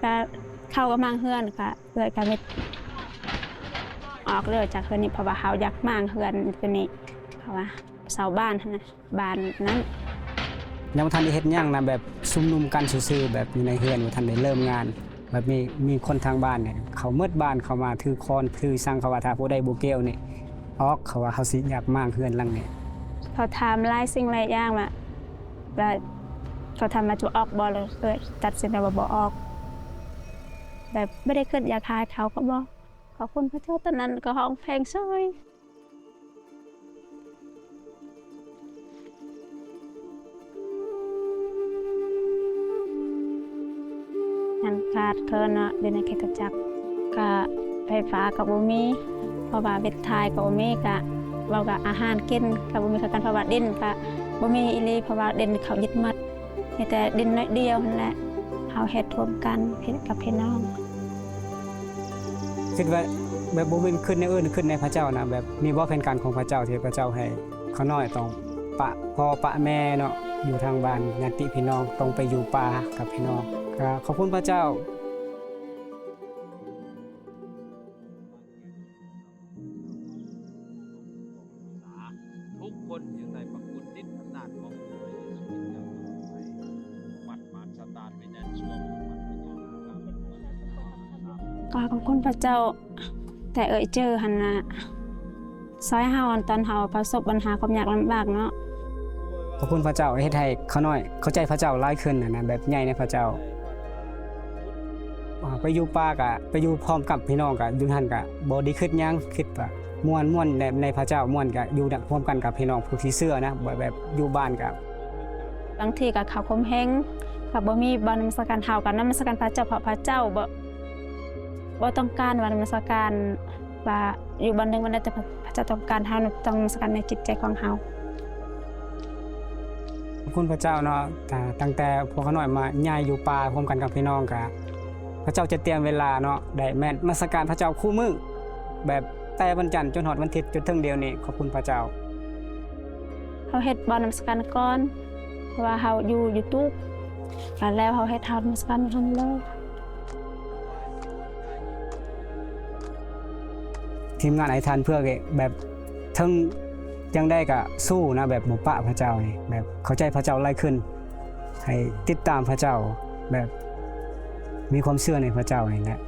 ກະເຂົາກໍມ້າງເຮືອນ ກະເອື້ອຍກໍມີອອກເລີຍຈາກເຮືອນນີ້ ເພາະວ່າເຮົາຢາກມ້າງເຮືອນຕົວນີ້ ເພາະວ່າເຊົ່າບ້ານຫັ້ນນະ ບ້ານນັ້ນ. ຍັງບໍ່ທັນໄດ້ເຮັດຫຍັງນະ ແບບຊຸມນຸມກັນຊື່ໆ ແບບຢູ່ໃນເຮືອນ ບໍ່ທັນໄດ້ເລີ່ມງານ. ແບບມີ ມີຄົນທາງບ້ານນີ້ ເຂົາໝົດບ້ານ ເຂົາມາຖືຄ້ອນຖືສັງ ເຂົາວ່າຖ້າຜູ້ໃດບໍ່ກ່ຽວນີ້ອອກ ເຂົາວ່າເຂົາຊິຢາກມ້າງເຮືອນຫຼັງນີ້. ເຂົາຖາມຫຼາຍສິ່ງຫຼາຍຢ່າງວ່າ ວ່າເຂົາຖາມວ່າຈະອອກບໍ່ ແລ້ວເອື້ອຍຕັດສິນໃຈວ່າບໍ່ອອກ ແບບບໍ່ໄດ້ຄິດຢາກຂາຍເຂົາກໍບໍ່. ຂອບຄຸນພະເຈົ້າ ຕອນນັ້ນກໍຮ້ອງເພງເສີຍ. ຍັງຂາດເຂີນເນາະ ຢູ່ໃນຄຣິສຕະຈັກ ກະໄຟຟ້າກໍບໍ່ມີ ເພາະວ່າເວັດຖ່າຍກໍບໍ່ມີ ກະເວົ້າກະອາຫານກິນກໍບໍ່ມີຄືກັນ ເພາະວ່າດິນກະບໍ່ມີອີ່ຫຼີ ເພາະວ່າດິນເຂົາຍຶດໝົດ ມີແຕ່ດິນໜ້ອຍດຽວຫັ້ນແຫຼະ ເຮົາເຮັດຮ່ວມກັນ ເຮັດກັບພີ່ນ້ອງ. ຄິດວ່າແບບບໍ່ແມ່ນຄິດແນວອື່ນ ຄິດໃນພະເຈົ້ານະ ແບບນີ້ບໍ່ແຜນການຂອງພະເຈົ້າ ທີ່ພະເຈົ້າໃຫ້ຂ້ານ້ອຍຕ້ອງປະພໍ່ປະແມ່ເນາະ ຢູ່ທາງບ້ານຍາດຕິພີ່ນ້ອງ ຕ້ອງໄປຢູ່ປ່າກັບພີ່ນ້ອງ. ກໍຂອບຄຸນພະເຈົ້າ. ທຸກຄົນຈຶ່ງໄດ້ປາກົດລິດອຳນາດຂອງພະເຢຊູຄຣິດເຈົ້າ ໃຫ້ມັດມາດສະຕານວິນຍານຊົ່ວຂອງມັນ. ກໍຂອບຄຸນພະເຈົ້າ ແຕ່ເອື້ອຍເຈີຫັ້ນນະ ຊ່ອຍເຮົາຕອນເຮົາປະສົບບັນຫາຄວາມຍາກລຳບາກເນາະ. ຂອບຄຸນພະເຈົ້າ ເຮັດໃຫ້ຂ້ານ້ອຍເຂົ້າໃຈພະເຈົ້າຫຼາຍຂຶ້ນນະ ແບບໃຫຍ່ໃນພະເຈົ້າ. ອາ ໄປຢູ່ປ່າກະໄປຢູ່ພ້ອມກັບພີ່ນ້ອງ ກະຢູ່ຫັ້ນກະບໍ່ໄດ້ຄິດຫຍັງ ຄິດວ່າມ່ວນ ມ່ວນໃນ ໃນພະເຈົ້າ ມ່ວນກະຢູ່ນຳ ຮ່ວມກັນກັບພີ່ນ້ອງຜູ້ທີ່ເຊື່ອນະ ແບບ ແບບຢູ່ບ້ານກະ ບາງທີກະເຂົາຂົ່ມເຫງ ກະບໍ່ມີບ່ອນນະມັດສະການ ເຮົາກະນະມັດສະການພະເຈົ້າ ເພາະພະເຈົ້າບໍ່ ບໍ່ຕ້ອງການວ່ານະມັດສະການ ວ່າຢູ່ບ່ອນໜຶ່ງບ່ອນໃດ ແຕ່ພະເຈົ້າຕ້ອງການເຮົານະ ຕ້ອງນະມັດສະການໃນຈິດໃຈຂອງເຮົາ. ຂອບຄຸນພະເຈົ້າເນາະ ຕັ້ງແຕ່ພວກຂ້ານ້ອຍມາຍ້າຍຢູ່ປ່າຮ່ວມກັນກັບພີ່ນ້ອງ ກະພະເຈົ້າຈະຕຽມເວລາເນາະ ໄດ້ແມ່ນນະມັດສະການພະເຈົ້າຄູ່ມື້ ແບບແຕ່ວັນຈັນຈົນຮອດວັນທິດ ຈົນເຖິງດຽວນີ້ ຂອບຄຸນພະເຈົ້າ. ເຮົາເຮັດບ່ອນນະມັດສະການກ່ອນ ເພາະວ່າເຮົາຢູ່ຢູທູບ ແລ້ວເຮົາເຮັດ ເຮົານະມັດສະການຢູ່ຫັ້ນເລີຍ. ທີມງານອະທິຖານເພື່ອແບບ ເຖິງຈັ່ງໃດກະສູ້ນະ ແບບບໍ່ປະພະເຈົ້ານີ້ ແບບເຂົ້າໃຈພະເຈົ້າຫຼາຍຂຶ້ນ ໃຫ້ຕິດຕາມພະເຈົ້າ ແບບມີຄວາມເຊື່ອໃນພະເຈົ້ານີ້ແຫຼະ.